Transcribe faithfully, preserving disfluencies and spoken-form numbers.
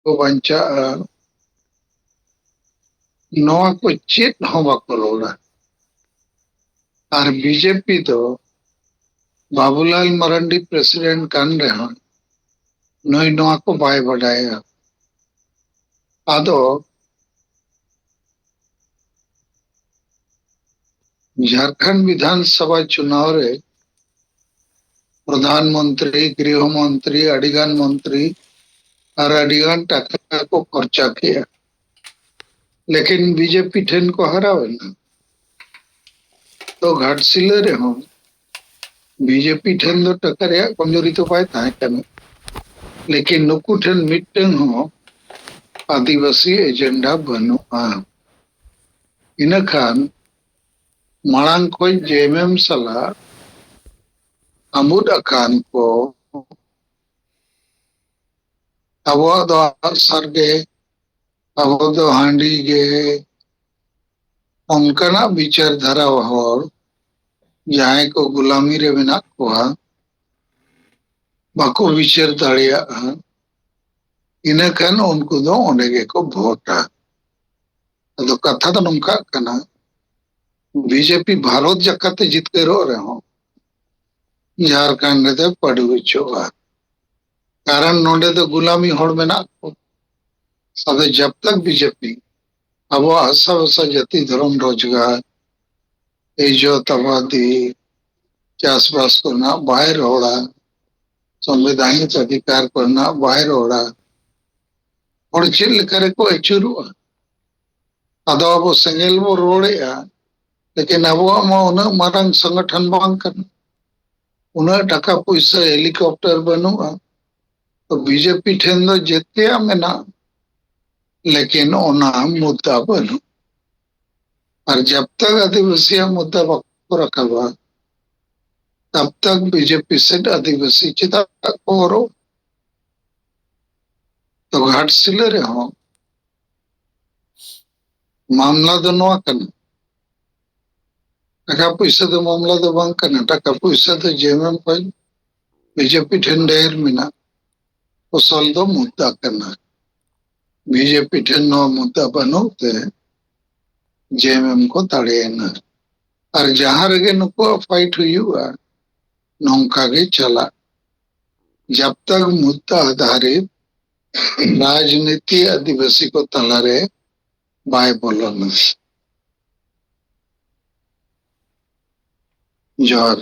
ᱠᱚ ᱵᱟᱧᱪᱟᱜᱼᱟ, ᱱᱚᱣᱟ ᱠᱚ ᱪᱮᱫ ᱦᱚᱸ ᱵᱟᱠᱚ ᱨᱚᱲᱟ᱾ ᱟᱨ ᱵᱤᱡᱮᱯᱤ ᱫᱚ ᱵᱟᱵᱩᱞᱟᱞ ᱢᱟᱨᱟᱱᱰᱤ ᱯᱨᱮᱥᱤᱰᱮᱱᱴ ᱠᱟᱱ ᱨᱮᱦᱚᱸ ᱱᱩᱭ ᱱᱚᱣᱟ ᱠᱚ ᱵᱟᱭ ᱵᱟᱰᱟᱭᱟ᱾ ᱟᱫᱚ ᱡᱷᱟᱨᱠᱷᱚᱸᱰ ᱵᱤᱫᱷᱟᱱ ᱥᱚᱵᱷᱟ ᱪᱩᱱᱟᱣ ᱨᱮ ᱯᱨᱚᱫᱷᱟᱱ ᱢᱚᱱᱛᱨᱤ, ᱜᱨᱤᱦᱚ ᱢᱚᱱᱛᱨᱤ, ᱟᱹᱰᱤᱜᱟᱱ ᱢᱚᱱᱛᱨᱤ ᱟᱨ ᱟᱹᱰᱤᱜᱟᱱ ᱴᱟᱠᱟ ᱠᱚ ᱠᱷᱚᱨᱪᱟ ᱠᱮᱜᱼᱟ, ᱞᱮᱠᱤᱱ ᱵᱤᱡᱮᱯᱤ ᱴᱷᱮᱱ ᱠᱚ ᱦᱟᱨᱟᱣ ᱮᱱᱟ᱾ ᱛᱚ ᱜᱷᱟᱴᱥᱤᱞᱟᱹ ᱨᱮᱦᱚᱸ ᱵᱤᱡᱮᱯᱤ ᱴᱷᱮᱱ ᱫᱚ ᱴᱟᱠᱟ ᱨᱮᱭᱟᱜ ᱠᱚᱢᱡᱩᱨᱤ ᱫᱚ ᱵᱟᱭ ᱛᱟᱦᱮᱸ ᱠᱟᱱᱟ, ᱞᱮᱠᱤᱱ ᱱᱩᱠᱩ ᱴᱷᱮᱱ ᱢᱤᱫᱴᱟᱝ ᱦᱚᱸ ᱟᱹᱫᱤᱵᱟᱹᱥᱤ ᱮᱡᱮᱱᱰᱟ ᱵᱟᱹᱱᱩᱜᱼᱟ᱾ ᱤᱱᱟᱹᱠᱷᱟᱱ ᱢᱟᱲᱟᱝ ᱠᱷᱚᱱ ᱡᱮ ᱮᱢ ᱮᱢ ᱥᱟᱞᱟᱜ ᱟᱹᱢᱩᱫ ᱟᱠᱟᱱ ᱠᱚ, ᱟᱵᱚᱣᱟᱜ ᱫᱚ ᱟᱜᱼᱥᱟᱨ ᱜᱮ, ᱟᱵᱚ ᱫᱚ ᱦᱟᱺᱰᱤ ᱜᱮ, ᱚᱱᱠᱟᱱᱟᱜ ᱵᱤᱪᱟᱹᱨ ᱫᱷᱟᱨᱟ ᱦᱚᱲ ᱡᱟᱦᱟᱸᱭ ᱠᱚ ᱜᱩᱞᱟᱢᱤ ᱨᱮ ᱢᱮᱱᱟᱜ ᱠᱚᱣᱟ, ᱵᱟᱠᱚ ᱵᱤᱪᱟᱹᱨ ᱫᱟᱲᱮᱭᱟᱜᱼᱟ, ᱤᱱᱟᱹᱠᱷᱟᱱ ᱩᱱᱠᱩ ᱫᱚ ᱚᱸᱰᱮ ᱜᱮᱠᱚ ᱵᱷᱳᱴᱟ᱾ ᱟᱫᱚ ᱠᱟᱛᱷᱟ ᱫᱚ ᱱᱚᱝᱠᱟᱜ ᱠᱟᱱᱟ, ᱵᱤᱡᱮᱯᱤ ᱵᱷᱟᱨᱚᱛ ᱡᱟᱠᱟᱛ ᱮ ᱡᱤᱛᱠᱟᱹᱨᱚᱜ ᱨᱮᱦᱚᱸ ᱡᱷᱟᱨᱠᱷᱚᱸᱰ ᱨᱮᱫᱚ ᱯᱟᱹᱰᱩ ᱦᱚᱪᱚᱜᱼᱟ᱾ ᱠᱟᱨᱚᱱ ᱱᱚᱰᱮ ᱫᱚ ᱜᱩᱞᱟᱢᱤ ᱦᱚᱲ ᱢᱮᱱᱟᱜ ᱠᱚ᱾ ᱟᱫᱚ ᱡᱟᱵ ᱛᱟᱠ ᱵᱤᱡᱮᱯᱤ ᱟᱵᱚᱣᱟᱜ ᱦᱟᱥᱟ ᱵᱷᱟᱥᱟ, ᱡᱟᱹᱛᱤ, ᱫᱷᱚᱨᱚᱢ, ᱨᱳᱡᱽᱜᱟᱨ, ᱤᱡᱽᱡᱚᱛ ᱟᱵᱟᱫᱤ, ᱪᱟᱥᱵᱟᱥ ᱠᱚᱨᱮᱱᱟᱜ ᱵᱟᱭ ᱨᱚᱲᱟ, ᱥᱚᱝᱵᱤᱫᱷᱟᱱᱤᱠ ᱚᱫᱷᱤᱠᱟᱨ ᱠᱚᱨᱮᱱᱟᱜ ᱵᱟᱭ ᱨᱚᱲᱟ, ᱦᱚᱲ ᱪᱮᱫ ᱞᱮᱠᱟ ᱨᱮᱠᱚ ᱟᱹᱪᱩᱨᱚᱜᱼᱟ? ᱟᱫᱚ ᱟᱵᱚ ᱥᱮᱸᱜᱮᱞ ᱵᱚ ᱨᱚᱲᱮᱜᱼᱟ, ᱞᱮᱠᱤᱱ ᱟᱵᱚᱣᱟᱜ ᱢᱟ ᱩᱱᱟᱹᱜ ᱢᱟᱨᱟᱝ ᱥᱚᱝᱜᱚᱴᱷᱚᱱ ᱵᱟᱝ ᱠᱟᱱᱟ, ᱩᱱᱟᱹᱜ ᱴᱟᱠᱟ ᱯᱩᱭᱥᱟᱹ, ᱦᱮᱞᱤᱠᱚᱯᱴᱟᱨ ᱵᱟᱹᱱᱩᱜᱼᱟ᱾ ᱛᱚ ᱵᱤᱡᱮᱯᱤ ᱴᱷᱮᱱ ᱫᱚ ᱡᱮᱛᱮᱭᱟᱜ ᱢᱮᱱᱟᱜᱼᱟ, ᱞᱮᱠᱤᱱ ᱚᱱᱟ ᱢᱩᱫᱫᱟ ᱵᱟᱹᱱᱩᱜ᱾ ᱟᱨ ᱡᱟᱵ ᱛᱟᱠ ᱟᱹᱫᱤᱵᱟᱹᱥᱤᱭᱟᱜ ᱢᱩᱫᱫᱟ ᱵᱟᱠᱚ ᱨᱟᱠᱟᱵᱟ, ᱛᱟᱵ ᱛᱟᱠ ᱵᱤᱡᱮᱯᱤ ᱥᱮᱫ ᱟᱹᱫᱤᱵᱟᱹᱥᱤ ᱪᱮᱫᱟᱜ ᱠᱚ ᱦᱚᱨᱚᱜ? ᱛᱚ ᱜᱷᱟᱴᱥᱤᱞᱟᱹ ᱨᱮᱦᱚᱸ ᱢᱟᱢᱞᱟ ᱫᱚ ᱱᱚᱣᱟ ᱠᱟᱱᱟ, ᱴᱟᱠᱟ ᱯᱩᱭᱥᱟᱹ ᱫᱚ ᱢᱟᱢᱞᱟ ᱫᱚ ᱵᱟᱝ ᱠᱟᱱᱟ᱾ ᱴᱟᱠᱟ ᱯᱩᱭᱥᱟᱹ ᱫᱚ ᱡᱮ ᱮᱢ ᱮᱢ ᱠᱷᱚᱱ ᱵᱤᱡᱮᱯᱤ ᱴᱷᱮᱱ ᱰᱷᱮᱨ ᱢᱮᱱᱟᱜ, ᱯᱷᱚᱥᱚᱞ ᱫᱚ ᱢᱩᱫᱫᱟ ᱠᱟᱱᱟ᱾ ᱵᱤᱡᱮᱯᱤ ᱴᱷᱮᱱ ᱱᱚᱣᱟ ᱢᱩᱫᱽᱫᱟ ᱵᱟᱹᱱᱩᱜ ᱛᱮ ᱡᱮ ᱮᱢ ᱮᱢ ᱠᱚ ᱫᱟᱲᱮᱭᱮᱱᱟ᱾ ᱟᱨ ᱡᱟᱦᱟᱸ ᱨᱮᱜᱮ ᱱᱩᱠᱩᱣᱟᱜ ᱯᱷᱟᱭᱤᱴ ᱦᱩᱭᱩᱜᱼᱟ, ᱱᱚᱝᱠᱟ ᱜᱮ ᱪᱟᱞᱟᱜ᱾ ᱡᱟᱵ ᱛᱟᱠ ᱢᱩᱫᱽᱫᱟ ᱟᱫᱷᱟᱨᱤᱛ ᱨᱟᱡᱽᱱᱤᱛᱤ ᱟᱹᱫᱤᱵᱟᱹᱥᱤ ᱠᱚ ᱛᱟᱞᱟᱨᱮ ᱵᱟᱭ ᱵᱚᱞᱚᱱᱟ᱾ ᱡᱚᱦᱟᱨ᱾